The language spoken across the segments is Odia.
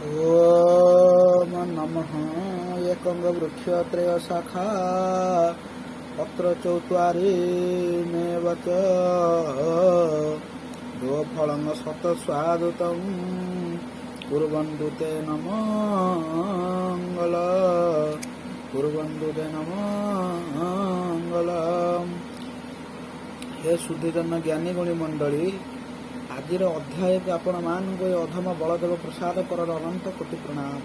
ଓମ୍ ନମଃ ଏକଙ୍ଗ ବୃକ୍ଷ ତ୍ରୟ ଶାଖା ପତ୍ର ଚୌତ୍ୱାରୀ ମେବ ଚ ଦୋଫଳଂ ଶତ ସ୍ୱାଦୁତಂ କୁର୍ବନ୍ତୁ ତେ ନମଙ୍ଗଳ, କୁର୍ବନ୍ତୁ ତେ ନମଙ୍ଗଳ। ହେ ସୁଧୀଜନ ଜ୍ଞାନୀ ଗୁଣୀ ମଣ୍ଡଳୀ, ଆଜିର ଅଧ୍ୟାୟକୁ ଆପଣମାନଙ୍କୁ ଏ ଅଧମ ବଳଦେବ ପ୍ରସାଦ କରର ଅନନ୍ତ କୋଟି ପ୍ରଣାମ।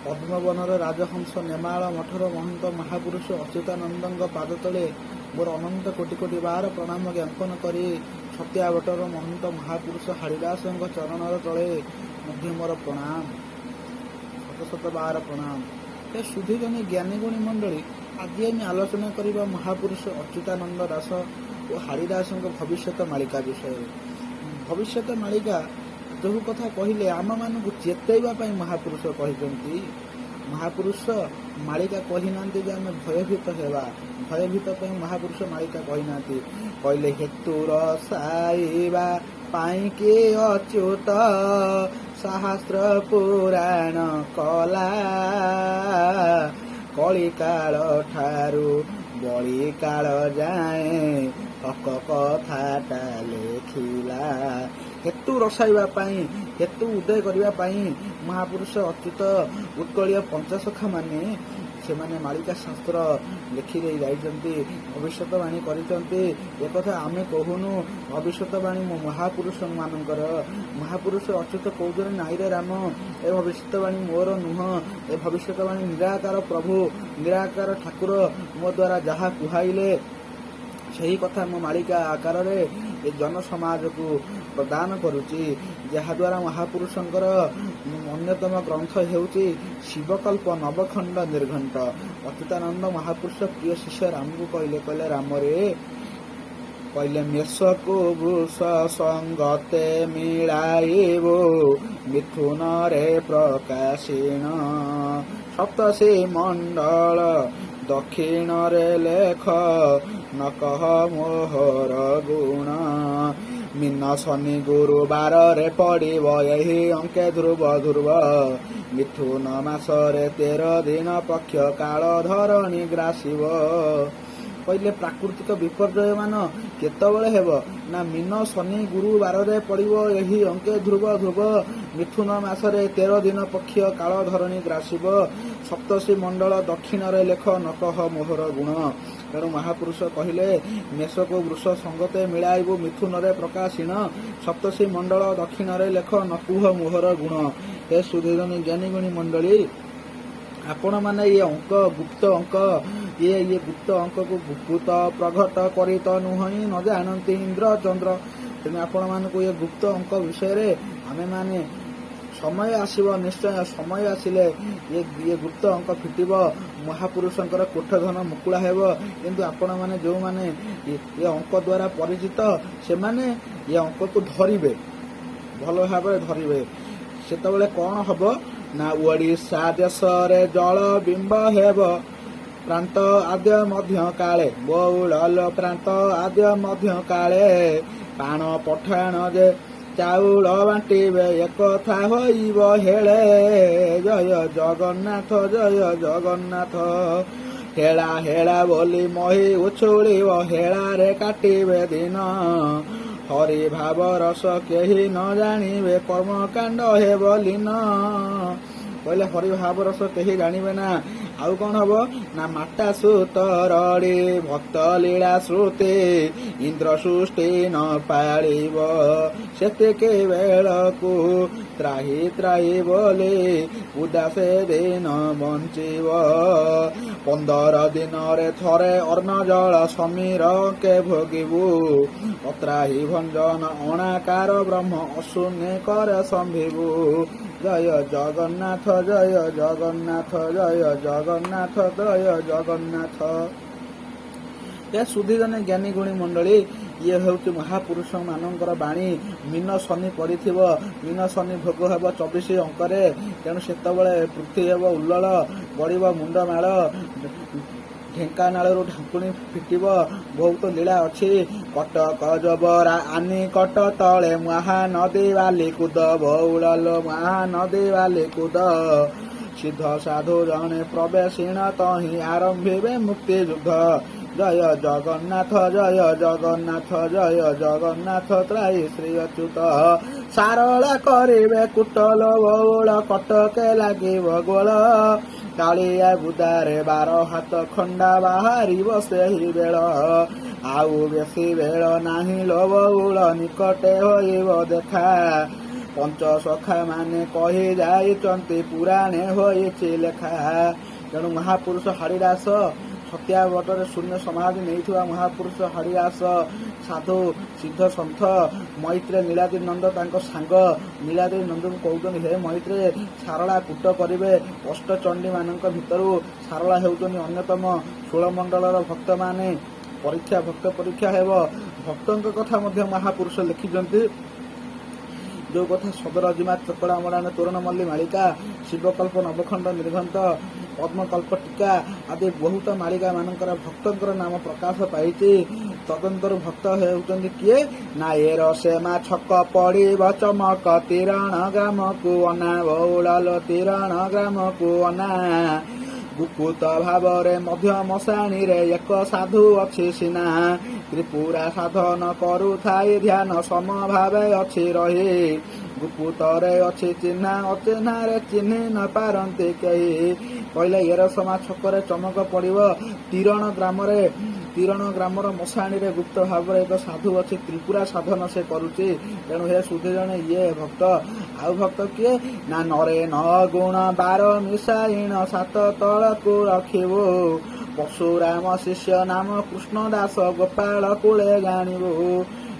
ପଦ୍ମବନର ରାଜହଂସ ନେମାଳ ମଠର ମହନ୍ତ ମହାପୁରୁଷ ଅଚ୍ୟୁତାନନ୍ଦଙ୍କ ପାଦ ତଳେ ମୋର ଅନନ୍ତ କୋଟି କୋଟି ବାର ପ୍ରଣାମ ଜ୍ଞାପନ କରି, ଛତିଆବଟର ମହନ୍ତ ମହାପୁରୁଷ ହାଡ଼ିଦାସଙ୍କ ଚରଣର ତଳେ ମଧ୍ୟ ମୋର ପ୍ରଣାମ, ଶତ ଶତ ବାର ପ୍ରଣାମ। ହେ ସୁଧୀଜନୀ ଜ୍ଞାନୀ ଗୁଣୀ ମଣ୍ଡଳୀ, ଆଜି ଆମେ ଆଲୋଚନା କରିବା ମହାପୁରୁଷ ଅଚ୍ୟୁତାନନ୍ଦ ଦାସ ଓ ହାଡ଼ିଦାସଙ୍କ ଭବିଷ୍ୟତ ମାଳିକା ବିଷୟରେ। ଭବିଷ୍ୟତ ମାଳିକା ଯେଉଁ କଥା କହିଲେ, ଆମମାନଙ୍କୁ ଚେତେଇବା ପାଇଁ ମହାପୁରୁଷ କହିଛନ୍ତି। ମହାପୁରୁଷ ମାଳିକା କହିନାହାନ୍ତି ଯେ ଆମେ ଭୟଭୀତ ହେବା। ଭୟଭୀତ ପାଇଁ ମହାପୁରୁଷ ମାଳିକା କହିନାହାନ୍ତି। କହିଲେ, ହେତୁର ସାଇବା ପାଇଁ କି ଅଚ୍ୟୁତ ଶାସ୍ତ୍ର ପୁରାଣ କଲା, କଳିକାଳ ଠାରୁ ବଳିକାଳ ଯାଏଁ ହକ କଥାଟା ଲେଖିଲା। ହେତୁ ରସାଇବା ପାଇଁ, ହେତୁ ଉଦୟ କରିବା ପାଇଁ ମହାପୁରୁଷ ଅଚ୍ୟୁତ, ଉତ୍କଳୀୟ ପଞ୍ଚସଖା ମାନେ ସେମାନେ ମାଳିକା ଶାସ୍ତ୍ର ଲେଖିଦେଇ ଯାଇଛନ୍ତି, ଭବିଷ୍ୟତବାଣୀ କରିଛନ୍ତି। ଏକଥା ଆମେ କହୁନୁ, ଭବିଷ୍ୟତବାଣୀ ମୋ ମହାପୁରୁଷ ମାନଙ୍କର। ମହାପୁରୁଷ ଅଚ୍ୟୁତ କହୁଛନ୍ତି, ନାଇରେ ରାମ, ଏ ଭବିଷ୍ୟତବାଣୀ ମୋର ନୁହଁ। ଏ ଭବିଷ୍ୟତବାଣୀ ନିରାକାର ପ୍ରଭୁ, ନିରାକାର ଠାକୁର ମୋ ଦ୍ୱାରା ଯାହା କୁହାଇଲେ, ସେହି କଥା ମୋ ମାଳିକା ଆକାରରେ ଏ ଜନସମାଜକୁ ପ୍ରଦାନ କରୁଛି। ଯାହାଦ୍ୱାରା ମହାପୁରୁଷଙ୍କର ଅନ୍ୟତମ ଗ୍ରନ୍ଥ ହେଉଛି ଶିବକଳ୍ପ ନବଖଣ୍ଡ ନିର୍ଘଣ୍ଟ। ଅଚ୍ୟୁତାନନ୍ଦ ମହାପୁରୁଷ ପ୍ରିୟ ଶିଷ୍ୟ ରାମକୁ କହିଲେ, କହିଲେ ରାମରେ, କହିଲେ, ମେଷକୁ ବୃଷ ସଙ୍ଗତେ ମିଳାଇବୁ, ମିଥୁନରେ ପ୍ରକାଶିଣ, ସପ୍ତର୍ଷି ମଣ୍ଡଳ ଦକ୍ଷିଣରେ ଲେଖ, ନ କହ ମୋହର ଗୁଣ। ମୀନ ଶନି ଗୁରୁବାରରେ ପଡ଼ିବ ଏହି ଅଙ୍କେ ଧ୍ରୁବ ଧ୍ରୁବ, ମିଥୁନ ମାସରେ 13 ଦିନ ପକ୍ଷ କାଳ ଧରଣୀ ଗ୍ରାସିବ। କହିଲେ, ପ୍ରାକୃତିକ ବିପର୍ଯ୍ୟୟ ମାନ କେତେବେଳେ ହେବ ନା, ମୀନ ଶନି ଗୁରୁବାରରେ ପଡ଼ିବ ଏହି ଅଙ୍କେ ଧ୍ରୁବ ଧ୍ରୁବ, ମିଥୁନ ମାସରେ 13 ଦିନ ପକ୍ଷ କାଳ ଧରଣୀ ଗ୍ରାସିବ, ସପ୍ତର୍ଷି ମଣ୍ଡଳ ଦକ୍ଷିଣରେ ଲେଖ, ନ କହ ମୋହର ଗୁଣ। ତେଣୁ ମହାପୁରୁଷ କହିଲେ, ମେଷକୁ ବୃଷ ସଙ୍ଗତେ ମିଳାଇବୁ, ମିଥୁନରେ ପ୍ରକାଶିଣ, ସପ୍ତର୍ଷି ମଣ୍ଡଳ ଦକ୍ଷିଣରେ ଲେଖ, ନ କୁହ ମୋହର ଗୁଣ। ହେ ସୁଧୀଜନୀ ଜ୍ଞାନୀ ଗୁଣୀ ମଣ୍ଡଳୀ, ଆପଣମାନେ ଇଏ ଅଙ୍କ, ଗୁପ୍ତ ଅଙ୍କ, ଇଏ ଗୁପ୍ତ ଅଙ୍କକୁ ଗୁପ୍ତ ପ୍ରଘଟ କରିତ ନୁହଁ, ନ ଜାଣନ୍ତି ଇନ୍ଦ୍ର ଚନ୍ଦ୍ର। ତେଣୁ ଆପଣମାନଙ୍କୁ ଏ ଗୁପ୍ତ ଅଙ୍କ ବିଷୟରେ ଆମେମାନେ ସମୟ ଆସିବ, ନିଶ୍ଚୟ ସମୟ ଆସିଲେ ଇଏ ଗୁପ୍ତ ଅଙ୍କ ଫିଟିବ, ମହାପୁରୁଷଙ୍କର କୋଠଧନ ମୁକୁଳା ହେବ। କିନ୍ତୁ ଆପଣମାନେ ଯେଉଁମାନେ ଏ ଅଙ୍କ ଦ୍ୱାରା ପରିଚିତ, ସେମାନେ ଏ ଅଙ୍କକୁ ଧରିବେ, ଭଲ ଭାବରେ ଧରିବେ। ସେତେବେଳେ କ'ଣ ହବ ନା, ଓଡ଼ିଶା ଦେଶରେ ଜଳ ବିମ୍ବ ହେବ ପ୍ରାନ୍ତ ଆଦ୍ୟ ମଧ୍ୟ କାଳେ, ବଉଳ ପ୍ରାନ୍ତ ଆଦ୍ୟ ମଧ୍ୟ କାଳେ, ପାଣ ପଠାଣ ଯେ ଚାଉଳ ବାଣ୍ଟିବେ ଏକଥା ହୋଇବ ହେଳେ। ଜୟ ଜଗନ୍ନାଥ, ଜୟ ଜଗନ୍ନାଥ। ହେଳା ହେଳା ବୋଲି ମହି ଉଛୁଳିବ, ହେଳାରେ କାଟିବେ ଦିନ, ହରି ଭାବ ରସ କେହି ନ ଜାଣିବେ, କର୍ମକାଣ୍ଡ ହେବ ଲୀନ। କହିଲେ, ହରି ଭାବ ରସ କେହି ଜାଣିବେ ନା। ଆଉ କଣ ହବ ନା, ମାତା ସୁତ ରଡ଼ି ଭକ୍ତ ଲୀଳା ଶ୍ରୁତି ଇନ୍ଦ୍ର ସୃଷ୍ଟି ନ ପାଳିବ, ସେତିକି ବେଳକୁ ତ୍ରାହି ତ୍ରାହି ବୋଲି ଉଦାସେ ଦିନ ବଞ୍ଚିବ। 15 ଦିନରେ ଥରେ ଅନ୍ନ ଜଳ ସମୀର କେ ଭୋଗିବୁ, ଅତ୍ରାହି ଭଞ୍ଜନ ଅଣାକାର ବ୍ରହ୍ମ ଅଶୂନ୍ୟ କରେ ସମ୍ଭିବୁ। ଜୟ ଜଗନ୍ନାଥ, ଜୟ ଜଗନ୍ନାଥ, ଜୟ ଜଗନ୍ନାଥ, ଜୟ ଜଗନ୍ନାଥ। ଏ ସୁଧୀଜନେ ଜ୍ଞାନୀ ଗୁଣୀ ମଣ୍ଡଳୀ, ଇଏ ହେଉଛି ମହାପୁରୁଷ ମାନଙ୍କର ବାଣୀ। ମୀନ ଶନି ପଡ଼ିଥିବ, ମୀନ ଶନି ଭୋଗ ହେବ 24 ଅଙ୍କରେ। ତେଣୁ ସେତେବେଳେ ପୃଥ୍ୱୀ ହେବ ଉଲ୍ଲଳ, ବଢ଼ିବ ମୁଣ୍ଡମାଳ। ଢେଙ୍କାନାଳରୁ ଢାଙ୍କୁଣୀ ଫିଟିବ। ବହୁତ ଲୀଳା ଅଛି। କଟକ ଜବରା ଆନି କଟ ତଳେ ମହାନଦୀ ବାଲିକୁଦ, ବଉଳଲୋ ମହାନଦୀ ବାଲିକୁଦ। ସିଦ୍ଧ ସାଧୁ ଜଣେ ପ୍ରବେଶିଣ ତହିଁ ଆରମ୍ଭିବେ ମୁକ୍ତି ଯୁଦ୍ଧ। ଜୟ ଜଗନ୍ନାଥ, ଜୟ ଜଗନ୍ନାଥ, ଜୟ ଜଗନ୍ନାଥ, ତ୍ରାହି ଶ୍ରୀ ଅଚ୍ୟୁତ। ସାରଳା କରିବେ କୁଟଲ ବଉଳ, କଟକେ ଲାଗିବ ଗୋଳ। କାଳିଆ ବୁଦାରେ 12 ହାତ ଖଣ୍ଡା ବାହାରିବ ସେହି ବେଳ। ଆଉ ବେଶୀ ବେଳ ନାହିଁ ଲୋ ବଉଳ, ନିକଟେ ହୋଇବ ଦେଖା। ପଞ୍ଚ ସଖା ମାନେ କହି ଯାଇଛନ୍ତି, ପୁରାଣେ ହୋଇଛି ଲେଖା। ତେଣୁ ମହାପୁରୁଷ ହରିଦାସ, ଛତିଆବଟରେ ଶୂନ୍ୟ ସମାଧି ନେଇଥିବା ମହାପୁରୁଷ ହରିଦାସ ସାଧୁ ସିଦ୍ଧ ସନ୍ଥ ମୈତ୍ରେ ନୀଳାଦ୍ରି ନନ୍ଦ, ତାଙ୍କ ସାଙ୍ଗ ନୀଳାଦ୍ରି ନନ୍ଦଙ୍କୁ କହୁଛନ୍ତି, ହେ ମୈତ୍ରେ, ସାରଳା କୂଟ କରିବେ। ଅଷ୍ଟଚଣ୍ଡୀମାନଙ୍କ ଭିତରୁ ସାରଳା ହେଉଛନ୍ତି ଅନ୍ୟତମ। ଷୋଳମଣ୍ଡଳର ଭକ୍ତମାନେ ପରୀକ୍ଷା, ଭକ୍ତ ପରୀକ୍ଷା ହେବ। ଭକ୍ତଙ୍କ କଥା ମଧ୍ୟ ମହାପୁରୁଷ ଲେଖିଛନ୍ତି। ଯୋଉ କଥା ସଦର ଜିମା ଚକଡ଼ା ମଡ଼ାଣ ତୋରଣ ମଲ୍ଲି ମାଳିକା, ଶିବକଳ୍ପ ନବଖଣ୍ଡ ନିର୍ଘଣ୍ଟ, ପଦ୍ମକଳ୍ପ ଟୀକା ଆଦି ବହୁତ ମାଳିକା ମାନଙ୍କର ଭକ୍ତଙ୍କର ନାମ ପ୍ରକାଶ ପାଇଛି। ତଦନ୍ତରୁ ଭକ୍ତ ହେଉଛନ୍ତି କିଏ ନା, ଏର ସେମା ଛକ ପଡ଼ିବ ଚମକ, ତିରଣ ଗ୍ରାମକୁ ଅନା, ବଉଳଲୋ ତିରଣ ଗ୍ରାମକୁ ଅନା। ଗୁପୁତ ଭାବରେ ମଧ୍ୟ ମଶାଣିରେ ଏକ ସାଧୁ ଅଛି ସିନା, ତ୍ରିପୁରା ସାଧନ କରୁଥାଇ ଧ୍ୟାନ ସମଭାବେ ଅଛି ରହି। ଗୁପୁତରେ ଅଛି ଚିହ୍ନା, ଅଚିହ୍ନାରେ ଚିହ୍ନି ନ ପାରନ୍ତି କେହି। କହିଲେ, ଏରସମା ଛକରେ ଚମକ ପଡ଼ିବ, ତିରଣ ଗ୍ରାମରେ, ତିରଣ ଗ୍ରାମର ମଶାଣିରେ ଗୁପ୍ତ ଭାବରେ ଏକ ସାଧୁ ଅଛି, ତ୍ରିପୁରା ସାଧନ ସେ କରୁଛି। ତେଣୁ ହେ ସୁଧୀ ଜଣେ, ଇଏ ଭକ୍ତ। ଆଉ ଭକ୍ତ କିଏ ନା, ନରେ ନ ଗୁଣ 12 ମିଶାଇଣ ସାତ ତଳକୁ ରଖିବୁ, ପଶୁରାମ ଶିଷ୍ୟ ନାମ କୃଷ୍ଣ ଦାସ ଗୋପାଳ କୂଳେ ଜାଣିବୁ।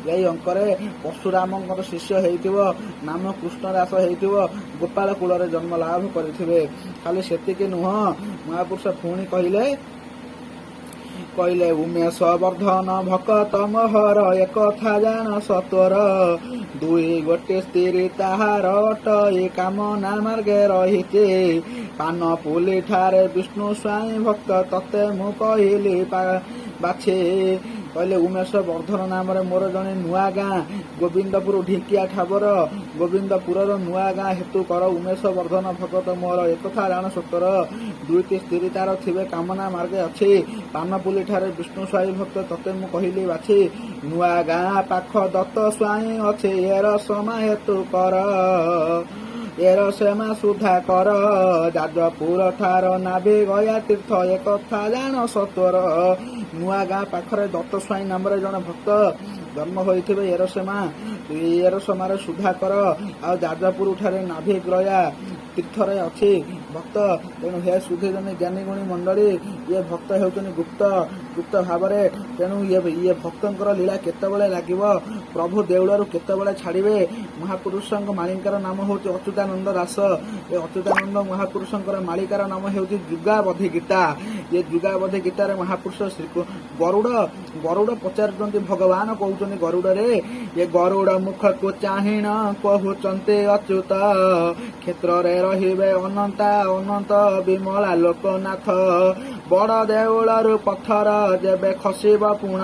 ଏଇ ଅଙ୍କରେ ପରଶୁରାମଙ୍କର ଶିଷ୍ୟ ହେଇଥିବ, ନାମ କୃଷ୍ଣ ଦାସ ହେଇଥିବ, ଗୋପାଳ କୂଳରେ ଜନ୍ମ ଲାଭ କରିଥିବେ। ଖାଲି ସେତିକି ନୁହଁ, ମହାପୁରୁଷ ପୁଣି କହିଲେ, ଉମେଶ ବର୍ଦ୍ଧନ ଭକତ ମୋହର, ଏକଥା ଜାଣ ସତ୍ୱର। ଦୁଇ ଗୋଟି ସ୍ତ୍ରୀ ତାହାର ଅଟଇ, କାମନା ମାର୍ଗେ ରହିଛି। ପାନପୁଲି ଠାରେ ବିଷ୍ଣୁ ସ୍ୱାଇଁ ଭକ୍ତ, ତତେ ମୁଁ କହିଲି ବାଛି। କହିଲେ, ଉମେଶ ବର୍ଦ୍ଧନ ନାମରେ ମୋର ଜଣେ ନୂଆ ଗାଁ ଗୋବିନ୍ଦପୁର, ଢିଙ୍କିଆ ଠାବର ଗୋବିନ୍ଦପୁରର ନୂଆ ଗାଁ ହେତୁ କର ଉମେଶ ବର୍ଦ୍ଧନ ଭକତ ମୋର, ଏକଥା ଜାଣ ସତ୍ୱର। ଦୁଇଟି ସ୍ତ୍ରୀ ତାର ଥିବେ, କାମନା ମାର୍ଗେ ଅଛି। ପାନପୁଲି ଠାରେ ବିଷ୍ଣୁ ସ୍ୱାଇଁ ଭକ୍ତ, ତତେ ମୁଁ କହିଲି ବାଛି। ନୂଆ ଗାଁ ପାଖ ଦତ୍ତ ସ୍ୱାଇଁ ଅଛି, ଏର ସମା ହେତୁ କର, ଏର ସେମା ସୁଧା କର। ଯାଜପୁର ଠାର ନାଭି ଗୟା ତୀର୍ଥ, ଏକଥା ଜାଣ ସତ୍ୱର। ନୂଆ ଗାଁ ପାଖରେ ଦତ୍ତ ସ୍ୱାଇଁ ନାମରେ ଜଣେ ଭକ୍ତ ଜନ୍ମ ହୋଇଥିବେ, ଏରସମାରେ ସୁଧାକର। ଆଉ ଯାଜପୁର ଠାରେ ନାଭିଗ୍ରୟା ତୀର୍ଥରେ ଅଛି ଭକ୍ତ। ତେଣୁ ହେ ସୁଧୀଜନ ଜ୍ଞାନୀ ଗୁଣୀ ମଣ୍ଡଳୀ, ଇଏ ଭକ୍ତ ହେଉଛନ୍ତି ଗୁପ୍ତ ଗୁପ୍ତ ଭାବରେ। ତେଣୁ ଇଏ ଭକ୍ତଙ୍କର ଲୀଳା କେତେବେଳେ ଲାଗିବ, ପ୍ରଭୁ ଦେଉଳରୁ କେତେବେଳେ ଛାଡ଼ିବେ? ମହାପୁରୁଷଙ୍କ ମାଳିକାର ନାମ ହେଉଛି ଅଚ୍ୟୁତାନନ୍ଦ ଦାସ। ଏ ଅଚ୍ୟୁତାନନ୍ଦ ମହାପୁରୁଷଙ୍କର ମାଳିକାର ନାମ ହେଉଛି ଯୁଗାବଧି ଗୀତା। ଏ ଯୁଗାବଧି ଗୀତାରେ ମହାପୁରୁଷ ଶ୍ରୀ ଗରୁଡ଼ ପଚାରୁଛନ୍ତି, ଭଗବାନ କହୁଛନ୍ତି ଗରୁଡ଼ରେ, ଏ ଗରୁଡ଼ ମୁଖକୁ ଚାହିଁଣ କହୁଛନ୍ତି ଅଚ୍ୟୁତ, କ୍ଷେତ୍ରରେ ରହିବେ ଅନନ୍ତା ଅନନ୍ତ ବିମଳା ଲୋକନାଥ। ବଡ଼ ଦେଉଳରୁ ପଥର ଯେବେ ଖସିବ ପୁଣ,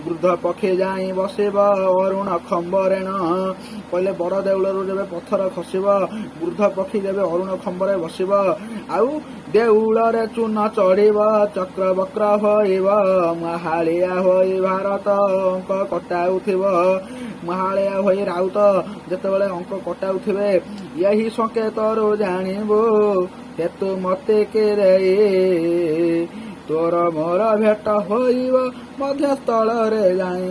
ବୃଦ୍ଧ ପକ୍ଷୀ ଯାଇ ବସିବ ଅରୁଣ ଖମ୍ବରେଣ। କହିଲେ, ବଡ଼ ଦେଉଳରୁ ଯେବେ ପଥର ଖସିବ, ବୃଦ୍ଧ ପକ୍ଷୀ ଯେବେ ଅରୁଣ ଖମ୍ବରେ ବସିବ, ଆଉ ଦେଉଳରେ ଚୂନ ଚଢିବ, ଚକ୍ରବକ୍ର ହୋଇବ, ମହାଳିଆ ହୋଇ ଭାରତ ଅଙ୍କ କଟାଉଥିବ। ମହାଳିଆ ହୋଇ ରାଉତ ଯେତେବେଳେ ଅଙ୍କ କଟାଉଥିବେ, ଏହି ସଂକେତରୁ ଜାଣିବୁ ହେତୁ ମତେ କେରେଇ, ତୋର ମୋର ଭେଟ ହୋଇବ ମଧ୍ୟସ୍ଥଳରେ ଯାଇ।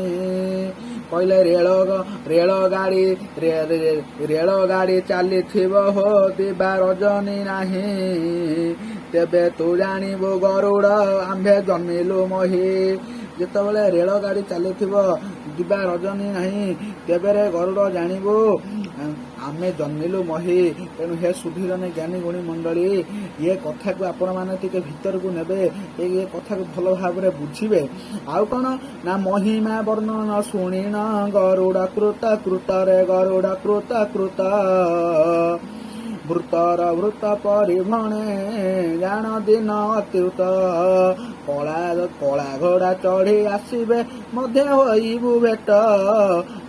କହିଲେ, ରେଳଗାଡ଼ି ଚାଲିଥିବ ହୋ ଦିବା ରଜନୀ ନାହିଁ, ତେବେ ତୁ ଜାଣିବୁ ଗରୁଡ଼ ଆମ୍ଭେ ଜନ୍ମିଲୁ ମହି। ଯେତେବେଳେ ରେଳଗାଡ଼ି ଚାଲିଥିବ, ଦିବା ରଜନୀ ନାହିଁ, ତେବେରେ ଗରୁଡ଼ ଜାଣିବୁ ଆମେ ଜନ୍ମିଲୁ ମହି। ତେଣୁ ହେ ସୁଧୀଜନ ଜ୍ଞାନୀ ଗୁଣୀ ମଣ୍ଡଳୀ, ଇଏ କଥାକୁ ଆପଣମାନେ ଟିକେ ଭିତରକୁ ନେବେ, ଏ କଥାକୁ ଭଲ ଭାବରେ ବୁଝିବେ। ଆଉ କଣ ନା, ମହିମା ବର୍ଣ୍ଣନ ଶୁଣିଣ ଗରୁଡ଼ କୃତ କୃତରେ, ଗରୁଡ଼ କୃତ କୃତ। ଭୃତର ଭୃତ ପରିଭଣେ ଜାଣ ଦିନ ଅତ୍ୟୁତ। କଳା କଳା ଘୋଡ଼ା ଚଢ଼ି ଆସିବେ ମଧ୍ୟ ହୋଇବୁ ଭେଟ।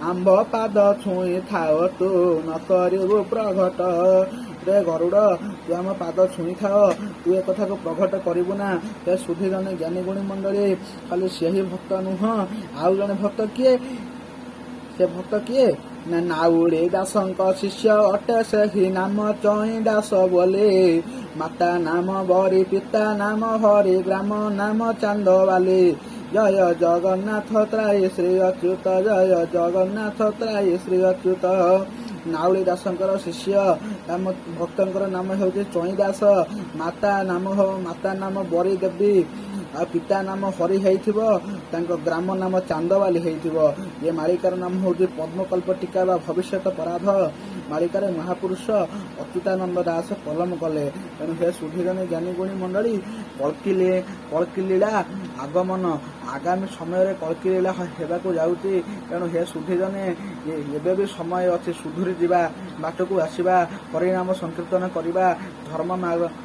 ଆମ୍ଭ ପାଦ ଛୁଇଁ ଥାଅ ତୁ ନ କରିବୁ ପ୍ରଘଟ। ରେ ଗରୁଡ଼, ତୁ ଆମ ପାଦ ଛୁଇଁଥାଅ, ତୁ ଏ କଥାକୁ ପ୍ରଘଟ କରିବୁ ନା। ହେ ସୁଧୀଜନ ଜ୍ଞାନୀ ଗୁଣୀ ମଣ୍ଡଳୀ, ଖାଲି ସେହି ଭକ୍ତ ନୁହଁ, ଆଉ ଜଣେ ଭକ୍ତ କିଏ? ସେ ଭକ୍ତ କିଏ ନା ନାଉଳି ଦାସଙ୍କ ଶିଷ୍ୟ ଅଟେ ସେହି ନାମ ଚଇଁ ଦାସ ବୋଲି। ମାତା ନାମ ବରି, ପିତା ନାମ ହରି, ଗ୍ରାମ ନାମ ଚାନ୍ଦବାଲି। ଜୟ ଜଗନ୍ନାଥ ତ୍ରାହି ଶ୍ରୀ ଅଚ୍ୟୁତ, ଜୟ ଜଗନ୍ନାଥ ତ୍ରାହି ଶ୍ରୀ ଅଚ୍ୟୁତ। ନାଉଳି ଦାସଙ୍କର ଶିଷ୍ୟ ଆମ ଭକ୍ତଙ୍କର ନାମ ହେଉଛି ଚଇଁ ଦାସ। ମାତା ନାମ ବରି ଦେବୀ ଆଉ ପିତା ନାମ ହରି ହେଇଥିବ, ତାଙ୍କ ଗ୍ରାମ ନାମ ଚାନ୍ଦବାଲି ହେଇଥିବ। ଏ ମାଳିକାର ନାମ ହେଉଛି ପଦ୍ମକଳ୍ପ ଟୀକା ବା ଭବିଷ୍ୟତ ପରାଧ। ମାଳିକାରେ ମହାପୁରୁଷ ଅଚ୍ୟୁତାନନ୍ଦ ଦାସ କଲମ କଲେ। ତେଣୁ ହେ ସୁଧୀଜନ ଜ୍ଞାନୀ ଗୁଣୀ ମଣ୍ଡଳୀ, କଳ୍କି ଲୀଳା ଆଗମନ, ଆଗାମୀ ସମୟରେ କଳ୍କି ଲୀଳା ହେବାକୁ ଯାଉଛି। ତେଣୁ ହେ ସୁଧୀଜନେ, ଏବେ ବି ସମୟ ଅଛି, ସୁଧୁରି ଯିବା, ବାଟକୁ ଆସିବା, ହରିନାମ ସଂକୀର୍ତ୍ତନ କରିବା,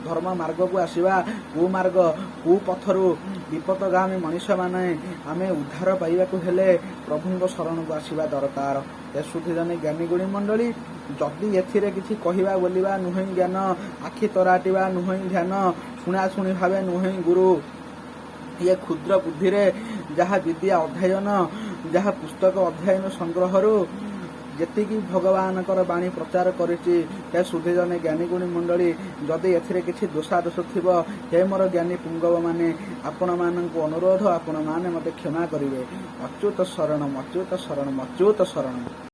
ଧର୍ମ ମାର୍ଗକୁ ଆସିବା। କୁମାର୍ଗ କୁପଥରୁ ବିପଦଗାମୀ ମଣିଷମାନେ ଆମେ ଉଦ୍ଧାର ପାଇବାକୁ ହେଲେ ପ୍ରଭୁଙ୍କ ଶରଣକୁ ଆସିବା ଦରକାର। ହେ ସୁଧୀଜନେ ଜ୍ଞାନୀ ଗୁଣୀ ମଣ୍ଡଳୀ, ଯଦି ଏଥିରେ କିଛି କହିବା ବୋଲିବା ନୁହେଁ ଜ୍ଞାନ, ଆଖି ତରାଟିବା ନୁହେଁ ଧ୍ୟାନ, ଶୁଣାଶୁଣି ଭାବେ ନୁହେଁ ଗୁରୁ, ଇଏ କ୍ଷୁଦ୍ର ବୁଦ୍ଧିରେ ଯାହା ବିଦ୍ୟା ଅଧ୍ୟୟନ, ଯାହା ପୁସ୍ତକ ଅଧ୍ୟୟନ ସଂଗ୍ରହରୁ ଯେତିକି ଭଗବାନଙ୍କର ବାଣୀ ପ୍ରଚାର କରିଛି, ହେ ସୁଧୀଜନେ ଜ୍ଞାନୀ ଗୁଣୀ ମଣ୍ଡଳୀ, ଯଦି ଏଥିରେ କିଛି ଦୋଷାଦୋଷ ଥିବ, ହେ ମୋର ଜ୍ଞାନୀ ପୁଙ୍ଗବମାନେ, ଆପଣମାନଙ୍କୁ ଅନୁରୋଧ, ଆପଣମାନେ ମୋତେ କ୍ଷମା କରିବେ। ଅଚ୍ୟୁତ ଶରଣମ, ଅଚ୍ୟୁତ ଶରଣମ, ଅଚ୍ୟୁତ ଶରଣମ।